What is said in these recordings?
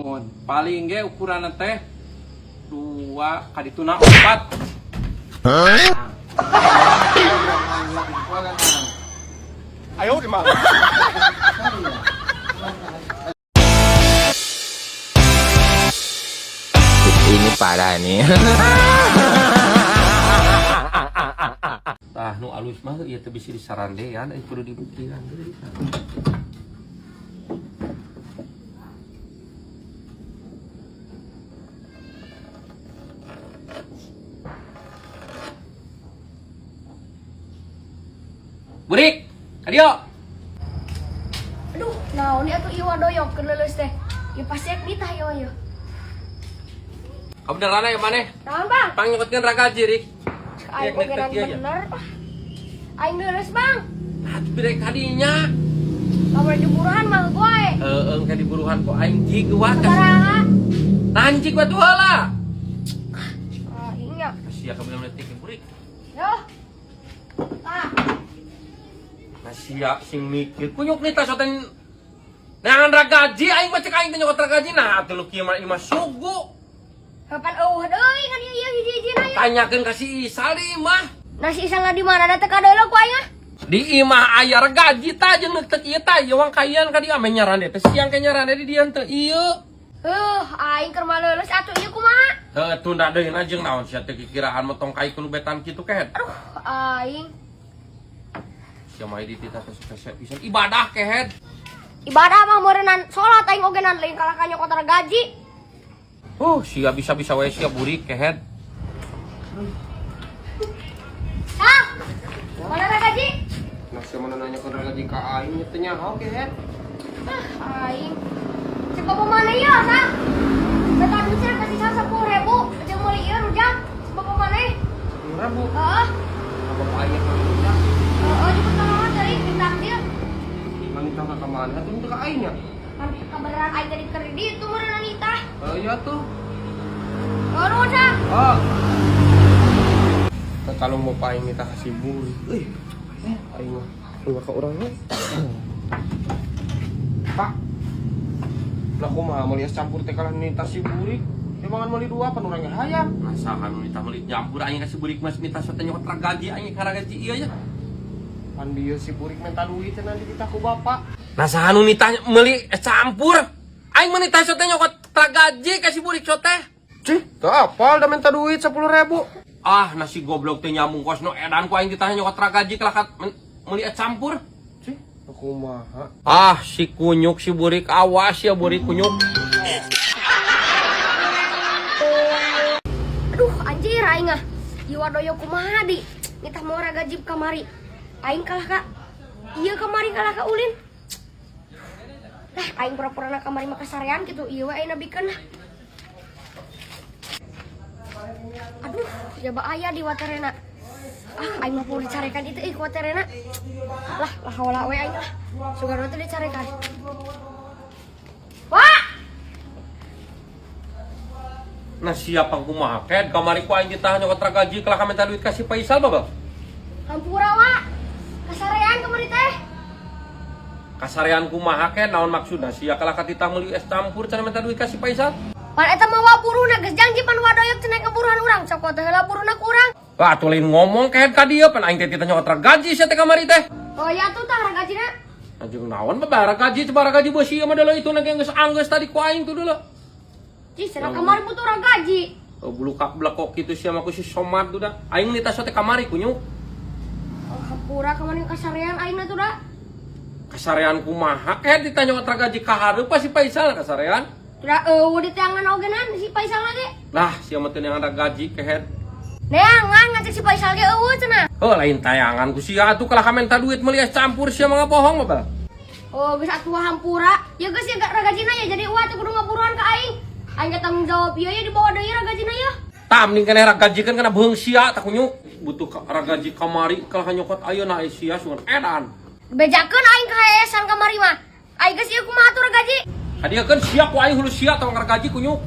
Mohon paling ge ukuran teh 2 kadituna 4. Hah? Ayo di mana? Ini parah nih. Tah nu alus mah ieu teh bisi disarandean euy kudu dibuktikan deui. Burik, adio. Aduh, naon ieu atuh ieu doyok keur leuleus teh. Ya pasti ek nitah ieu ieu. Kabeneran ya maneh? Naon, Bang? Pang nyokotkeun ragaji, Rik. Aing Iya, ogeran iya, iya. bener. Aing leuleus, Bang. Atuh birek kadinya. Lamun diburuhan mah gue. Heeh, engke diburuhan ku aing jig wa. Sabaraha? Tahan jig wa tuh heula. Aing nya. Sia kabeneran detik burik. Yo. Tah, Nah sia sing mikir kunyuk nih tas oten neangan ragaji aing mah cek aing teh nyokot ragaji nah atuh lu kieu mah ieu mah sugu. kapan eueuh deui kan ieu ieu hiji-hijina ieu. Tanyakeun ka si Isal di imah. Nasi isal di mana da teh kadeuleu ku aing ah. Di imah aya ragaji tah jeung neutek ieu tah ieu wangkayan ka dieu ame nyarande teh siang ke nyarande di dieu teu ieu. Heuh, aing keur maleuleus atuh ieu kumaha? Heuh tunda deui na jeung naon sia teh kikiraan motong kai ku nu betan kitu kehed. Aduh, aing Sia mah di titah teh spesial pisan ibadah kehed. ibadah mah meureunnan salat aing oge nan lain kalah ka nyokot gaji. Sia bisa-bisa wae sia burik kehed. Hah? Mana gaji? Nah, siapa mana nanya ke gaji ka aing teh nyaho kehed. Ah, aing. Cek bapak mana ya, Sa? Beta duit cenah kasih saya 10.000, jeung meuli ieu rujak. Cek bapak mana? 10.000. Heeh. Apa aing ka rujak? Heeh, jemput tolongan teuing di takjil. Manita ka mana atuh teu ka aing nya? Kan kabeneran aing tadi keur di ditu meureun nitah. Heuh iya tuh. Oh, nuhun, Sa. Oh. Kalau mau paing kita kasih buri. Euy. Aing mah enggak ka urang we. Pak. Lah kumaha meuli es campur teh kalah nita si burik. Emangan meuli dua pan urang ge hayang. Masa anu nitah meuli nyampur aing ka si burik mas nitah teh nyokot ragaji aing ka ragaji ieu nya. Pan bieu si burik minta duit cenah di kita ku bapak. Nah saha nu nitah meuli es campur? Aing mah nitah teh nyokot ragaji ka si burik teh. Cih, teu apal da minta duit 10.000. Ah, nasi goblok teh nyambung kos nu edan ku aing ditah nyokot ragaji kalah ka meuli es campur. Cih, kumaha? Ah, si kunyuk si burik awas ya burik kunyuk. Aduh, anjir aing ah. Ieu doyo kumaha di? Nitah mau ragajib kamari. Aing kalah ka. Ieu kamari kalah ka ulin. Lah, aing pura-pura na kamari mah kasarean kitu. Ieu we aing nabikeun lah. Aduh, jaba aya di waterena. Ah, aing mah perlu dicarekan itu ih ku waterena. Lah, lah haula we aing lah. Sugan we teh dicarekan. Wah! Nah siapa kumaha ked kamari ku aing ditah nyokot ragaji kalah ka minta duit ka si Faisal babal. Hampura, Wak. Kasarean kamari teh. Kasarean kumaha ked naon maksudna sia kalah ka titah meuli es campur cenah minta duit ka si Faisal. Pan eta mah wa buruhna geus janji pan wadoyok cenah kaburuhan urang. Sok teh heula buruhna ku urang. Wah, atuh lain ngomong kehed ka dieu pan aing teh titah nyokot ragaji sia teh kamari teh. Oh ya tuh tah ragajina. Anjing naon mah bara gaji coba gaji beusi ieu mah deuleu itu na geus anggeus tadi ku aing tuh deuleu. Cih, cenah kamari butuh ragaji. Oh, bulukak blekok kitu sia mah ku si Somad tuh dah. Aing nitah teh kamari kunyuk. Oh, hampura kamari kasarean aing tuh da. Kasarean kumaha kehed ditah nyokot ragaji ka hareup si Faisal kasarean. Tuh da eueuh di teangan oge nan si Faisal ge. Lah sia mah teu neangan ragaji kehed. Neangan ngacek si Faisal ge eueuh cenah. Oh, lain tayangan ku sia atuh kalah ka minta duit meuli es campur sia mah ngabohong mah bal. Oh, geus atuh hampura. Ya geus ya ragajina ya jadi uah teh kudu ngaburuhan ka aing. Aing ge tanggung jawab ieu ya dibawa deui ragajina ya. Tah mending keneh ragaji kan kana beung sia tah kunyuk. Butuh ragaji kamari kalah nyokot ayeuna ai sia sugan edan. Bejakeun aing ka heesan kamari mah. Aing geus ieu kumaha tuh ragaji? Hadiahkeun sia ku aing hulu sia tong ragaji kunyuk.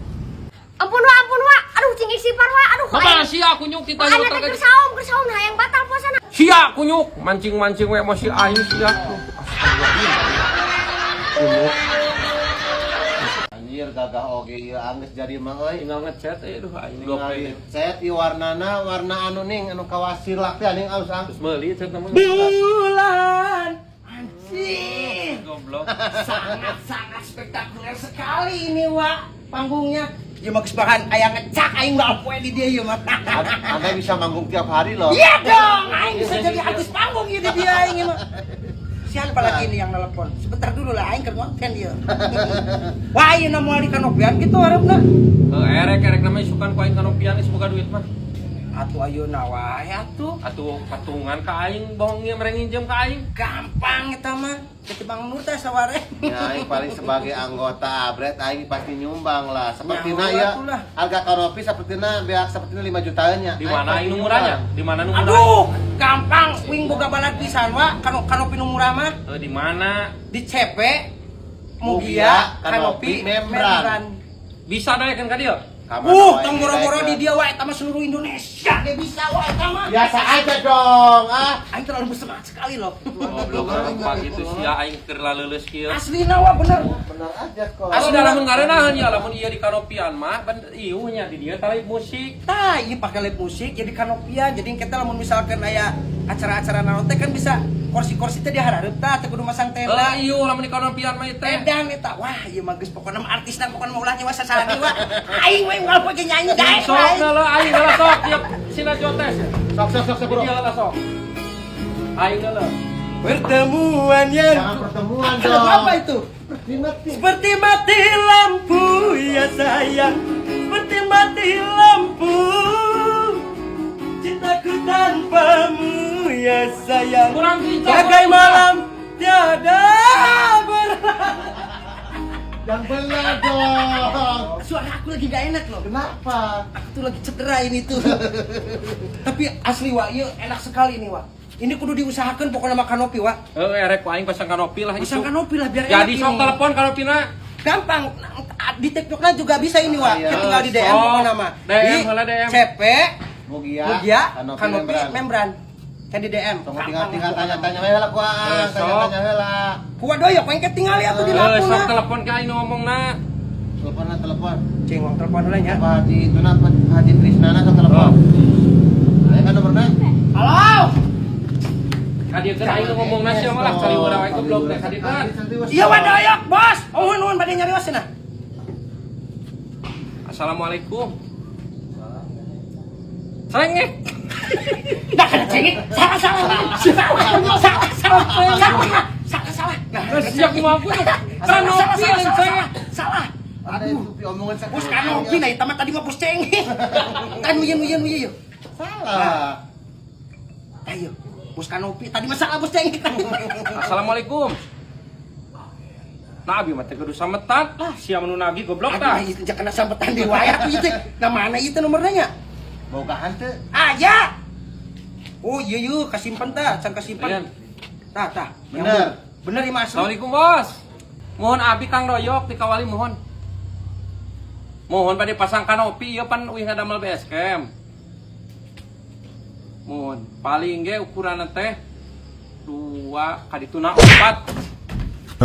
Ampun wa, ampun wa. Aduh cing istighfar wa. Aduh. Bapak sia kunyuk kita Makanya nyokot teh ragaji. keur saum, keur saum hayang batal puasana. Sia kunyuk, mancing-mancing we emosi aing sia. Astagfirullahaladzim. Kunyuk. Anjir Gagah oge ieu anggeus jadi mah euy. Tinggal ngechat eh, duh, aing Tinggal gope. di-chat ieu warnana warna anu ning anu kawasir lak teh ning alus ang. Terus meuli chat nama. Bulan. Anjing. Goblok. Sangat sangat spektakuler sekali ini, Wak. Panggungnya. Ya mah geus bahan aya ngecak aing mah poe di dia ieu mah. Anda bisa manggung tiap hari loh. Iya dong, aing bisa jadi artis panggung ieu di dia aing mah. Siapa lagi ini yang nelpon? Sebentar dulu lah, aing keur ngonten ieu. Wah, ieu na moal di kanopian gitu hareupeuna. Eh, erek erek namanya sukan ku aing kanopian geus boga duit mah. Atuh ayeuna wae atuh. Atuh patungan ka aing bohongnya mere nginjem ka aing. Gampang eta mah. Ketimbang nur teh saware. Ya, aing paling sebagai anggota Abret aing pasti nyumbang lah. Sepertina Nyawa ya atuh lah. harga kanopi sepertina beak sepertina 5 jutaan nya. Di mana aing nu murahnya? Di mana nu murah? Aduh, gampang wing boga balad pisan wa kano kanopi nu murah mah Eh, di mana? di CP Mugia, Mugia, Kanopi, Kanopi, Membran. Bisa daekeun ka dieu? Tong boro-boro di dia wa eta mah seluruh Indonesia ge bisa wa eta mah. Biasa aja dong, ah. Aing terlalu bersemangat sekali loh. Goblok apa gitu sia aing keur laleuleus kieu. Aslina wa bener. Bener aja kok. Asli lamun ngarenahan ya lamun ieu di kanopian mah ban ieu nya di dieu tah live musik. Tah, ieu pakai live musik jadi kanopian. Jadi kita lamun misalkan aya acara-acara naon teh kan bisa kursi-kursi teh dihareup tah teu kudu masang tenda. Eh, ieu lamun di kanopian mah teh. Edan eta. Wah, ieu mah geus pokona mah artisna pokona mah ulah nyewa sasalagi wa. Aing we unggal poe ge nyanyi daek Sok aing. lah aing heula sok tiap sina jotes. Sok sok sok sok bro. Iya lah sok. Aing heula. Pertemuan yang Jangan pertemuan Lagu dong. apa itu? Seperti mati. Seperti mati lampu ya sayang, seperti mati lampu, cintaku tanpamu ya sayang. Kurang bisa. Bagai malam tiada berlalu. Yang benar dong. Suara aku lagi gak enak loh. Kenapa? Aku tuh lagi cedera ini tuh. Tapi asli wa, iya enak sekali ini wa. Ini kudu diusahakan pokoknya makan kanopi wa. Eh, erek ku aing pasang kanopi lah Pasang isu. kanopi lah biar Jadi enak sok ini. telepon kanopina. Gampang, di TikToknya juga bisa ini wa. Iya. Kita tinggal di DM Sok. pokoknya mah. DM, Di heula DM. CP Mugia, Mugia Kanopi, Kanopi Membran. Membran. Kan di DM. Tunggu tinggal tinggal tanya-tanya we lah ku ah, Eh, sok. tanya-tanya we lah. Kuat doyok yang ketinggal ya tuh di Eh, lampu sok telepon ka aing nu ngomongna. Telepon lah telepon. Cing, wong telepon dulu ya. Pak Haji itu na Pak Haji Krisnana sok telepon. Ayo kan nomornya. Halo. Ka dieu kan aing nu ngomongna sia mah lah caliwara wae goblok teh ka dieu kan. Iya wa doyok, Bos. Oh, nuhun bade nyarios cenah. Assalamualaikum. Cengek. Nah, kena cengek. Salah, salah. Salah, salah, salah. Salah, salah, salah. Nah, Siap mampu tuh. salah, salah, Kanopi salah, lain salah, cengek. salah. Ada itu pi omongan saya. Bos kanopi nah eta mah tadi mah bos cengek. Kan uyeun uyeun uyeun. Salah. Ayo, bos kanopi tadi mah salah bos cengek. Assalamualaikum. Nah, abi mah teh kudu sametan lah sia nu nagih goblok tah. Aduh, itu kena sambetan di wae atuh ieu teh. Nah, mana ieu teh nomornya nya? Boga henteu. Aya. Oh iya iya kasimpen tah, can kasimpen. Ayan. Tah tah. Bener. Bener ieu mah asli. Assalamualaikum bos. Mohon abi Kang Royok dikawali mohon. Mohon pada pasang kanopi ieu pan uih ngadamel base camp. Mohon paling ge ukuran teh dua kadituna 4.